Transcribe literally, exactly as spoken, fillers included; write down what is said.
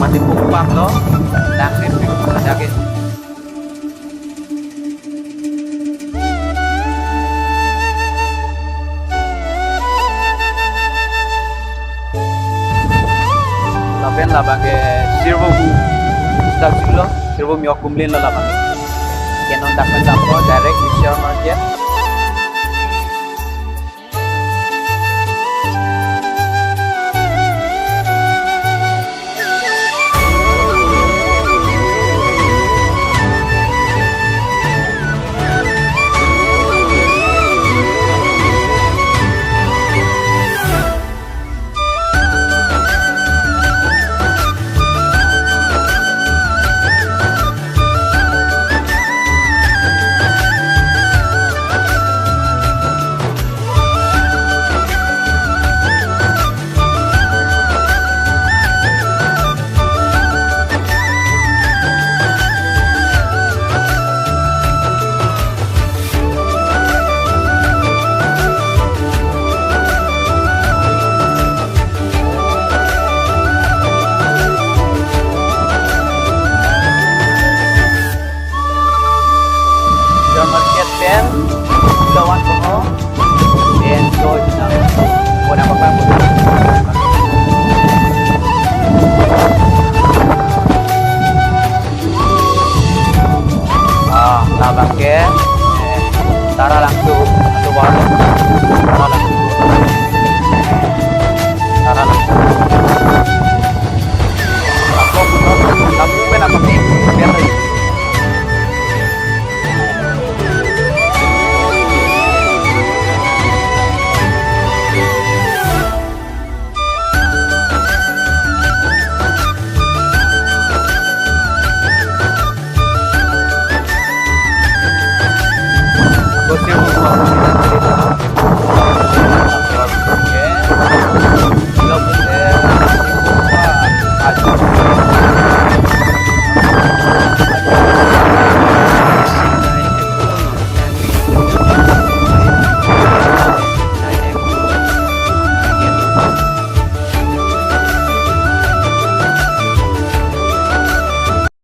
Mati pukpar lo, nang ni pik ada ke. Lapen labang ke Sirvo Hu statue lo, Sirvo Myo Kumlin lo labang ke. Kenon dak pen dampo direct Vishal Market. Jamarket pen, lawan kono, pen, so, jina, kona bakal, ah, labang ke, eh, Taralangso, atau warung, Taralangso, Taralangso. Aku, aku, aku, aku, aku, aku,